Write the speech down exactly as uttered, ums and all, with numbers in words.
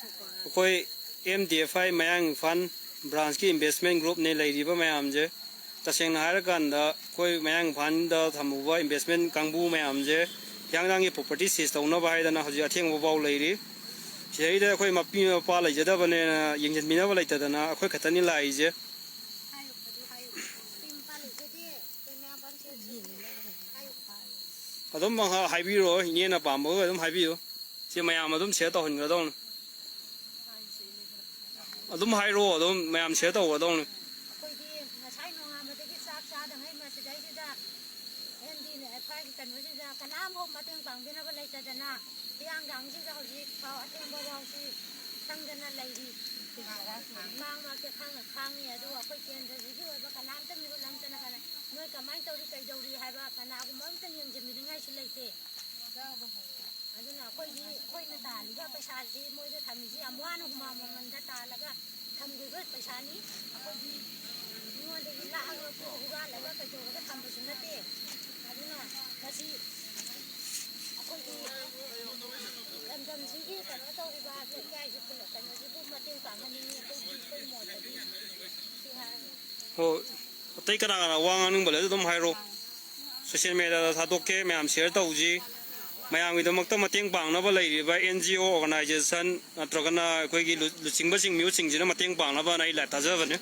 ꯑꯩꯈꯣꯏ M D F ꯑꯥꯏ ꯃꯌꯥꯡ Imphal ꯕ꯭ꯔꯥꯟꯁꯀꯤ investment ꯒ꯭ꯔꯨꯞꯅꯦ ꯂꯩꯔꯤꯕ ꯃꯌꯥꯝꯁꯦ꯫ ꯇꯁꯦꯡꯅ ꯍꯥꯏꯔꯀꯥꯟꯗ ꯑꯩꯈꯣꯏ ꯃꯌꯥꯡ ꯏꯝꯐꯥꯜꯗ ꯊꯝꯃꯨꯕ ꯏꯟꯚꯦꯁꯃꯦꯟ ꯀꯥꯡꯕꯨ ꯃꯌꯥꯝꯁꯦ ꯍꯤꯌꯥꯡꯊꯥꯡꯒꯤ ꯄ꯭ꯔꯣꯄꯔꯇꯤ ꯁꯤꯖ ꯇꯧꯅꯕ ꯍꯥꯏꯗꯅ ꯍꯧꯖꯤꯛ ꯑꯊꯦꯡꯕ ꯐꯥꯎ ꯂꯩꯔꯤ꯫ ꯁꯤꯗꯩꯗ ꯑꯩꯈꯣꯏ ꯃꯄꯤ ꯃꯄꯥ ꯂꯩꯖꯗꯕꯅꯦꯅ ꯌꯦꯡꯁꯤꯟꯕꯤꯅꯕ ꯂꯩꯇꯗꯅ ꯑꯩꯈꯣꯏ ꯈꯛꯇꯅꯤ ꯂꯥꯛꯏꯁꯦ꯫ ꯑꯗꯨꯝ ꯍꯥꯏꯕꯤꯔꯣ, ꯏꯅꯦꯅ ꯄꯥꯝꯕꯒ ꯑꯗꯨꯝ ꯍꯥꯏꯕꯤꯌꯨ꯫ ꯁꯤ ꯃꯌꯥꯝ ꯑꯗꯨꯝ ꯁꯤꯌꯔ ꯇꯧꯍꯟꯒꯗꯧꯅꯤ꯫ ꯑꯗꯨꯝ ꯍꯥꯏꯔꯛꯑꯣ, ꯑꯗꯨꯝ ꯃꯌꯥꯝ ꯁꯤꯌꯔ ꯇꯧꯒꯗꯧꯅꯤ꯫ ꯑꯩꯈꯣꯏꯗꯤ ꯉꯁꯥꯏ ꯅꯣꯡꯉꯥꯟꯕꯗꯒꯤ ꯆꯥꯛ ꯆꯥꯗꯉꯩ ꯃꯁꯤꯗꯩꯁꯤꯗ ꯑꯦꯝ ꯗꯤ ꯑꯦꯐ ꯑꯥꯏꯒꯤ ꯀꯩꯅꯣꯁꯤꯗ ꯀꯅꯥꯝꯐꯥꯎ ꯃꯇꯦꯡ ꯄꯥꯡꯕꯤꯅꯕ ꯂꯩꯇꯗꯅ ꯍꯤꯌꯥꯡꯊꯥꯡꯁꯤꯗ ꯍꯧꯖꯤꯛ ꯐꯥꯎ ꯑꯊꯦꯡꯕ ꯐꯥꯎꯁꯤ ꯁꯪꯗꯅ ꯂꯩꯔꯤ꯫ ꯃꯔꯛ ꯃꯔꯛꯇ ꯈꯥꯡꯅ ꯈꯥꯡꯉꯤ꯫ ꯑꯗꯨ ꯑꯩꯈꯣꯏ ꯀꯦꯟꯗ꯭ꯔꯁꯤꯒꯤ ꯑꯣꯏꯕ ꯀꯅꯥꯝꯇ ꯃꯤꯍꯨꯠ ꯑꯃꯇꯅ ꯀꯅꯥ-, ꯅꯣꯏ ꯀꯃꯥꯏꯅ ꯇꯧꯔꯤ, ꯀꯩꯗꯧꯔꯤ ꯍꯥꯏꯕ ꯀꯅꯥꯒꯨꯝꯕ ꯑꯝꯇ ꯌꯦꯡꯁꯤꯟꯕꯤꯅꯤꯡꯉꯥꯏꯁꯨ ꯂꯩꯇꯦ꯫ ꯑꯗꯨꯅ ꯑꯩꯈꯣꯏꯗꯤ, ꯑꯩꯈꯣꯏꯅ ꯇꯥꯜꯂꯤꯕ ꯄꯩꯁꯥꯁꯤ ꯃꯣꯏꯗ ꯊꯝꯃꯤꯁꯤ ꯌꯥꯝ ꯋꯥꯅ ꯍꯨꯃꯥꯡ ꯃꯃꯜꯗ ꯇꯥꯜꯂꯒ ꯊꯝꯈꯤꯕ ꯄꯩꯁꯥꯅꯤ꯫ ꯑꯩꯈꯣꯏꯗꯤ ꯃꯤꯉꯣꯟꯗꯒꯤ ꯂꯥꯛꯑꯒ ꯍꯨꯔꯥꯜꯂꯒ ꯀꯩꯗꯧꯔꯒ ꯊꯝꯕꯁꯨ ꯅꯠꯇꯦ꯫ ꯑꯗꯨꯅ ꯃꯁꯤ ꯑꯩꯈꯣꯏꯒꯤ ꯂꯝꯗꯝꯁꯤꯒꯤ ꯀꯩꯅꯣ ꯇꯧꯔꯤꯕ ꯂꯩꯀꯥꯏꯒꯤ ꯈꯨꯜ-, ꯀꯩꯅꯣꯁꯤꯕꯨ ꯃꯇꯦꯡ ꯄꯥꯡꯍꯟꯅꯤꯡꯉꯤ꯫ ꯑꯩꯈꯣꯏꯒꯤ, ꯑꯩꯈꯣꯏ ꯃꯣꯠꯇꯗꯤ ꯁꯤ ꯍꯥꯏꯔꯅꯤ꯫ ꯍꯣꯏ, ꯑꯇꯩ ꯀꯅꯥ ꯀꯅꯥ ꯋꯥ ꯉꯥꯡꯅꯤꯡꯕ ꯂꯩꯔꯁꯨ ꯑꯗꯨꯝ ꯍꯥꯏꯔꯣ꯫ ꯁꯣꯁꯤꯌꯦꯜ ꯃꯦꯗꯤꯌꯥꯗ ꯊꯥꯗꯣꯛꯀꯦ, ꯃꯌꯥꯝ ꯁꯤꯌꯔ ꯇꯧꯁꯤ꯫ ꯃꯌꯥꯝꯒꯤꯗꯃꯛꯇ ꯃꯇꯦꯡ ꯄꯥꯡꯅꯕ ꯂꯩꯔꯤꯕ ꯑꯦꯟ ꯖꯤ ꯑꯣ ꯑꯣꯔꯒꯅꯥꯏꯖꯦꯁꯟ ꯅꯠꯇ꯭ꯔꯒꯅ ꯑꯩꯈꯣꯏꯒꯤ ꯂꯨ-, ꯂꯨꯆꯤꯡꯕꯁꯤꯡ, ꯃꯤꯍꯨꯠꯁꯤꯡꯁꯤꯅ ꯃꯇꯦꯡ ꯄꯥꯡꯅꯕꯅ ꯑꯩ ꯂꯥꯏ ꯊꯥꯖꯕꯅꯤ꯫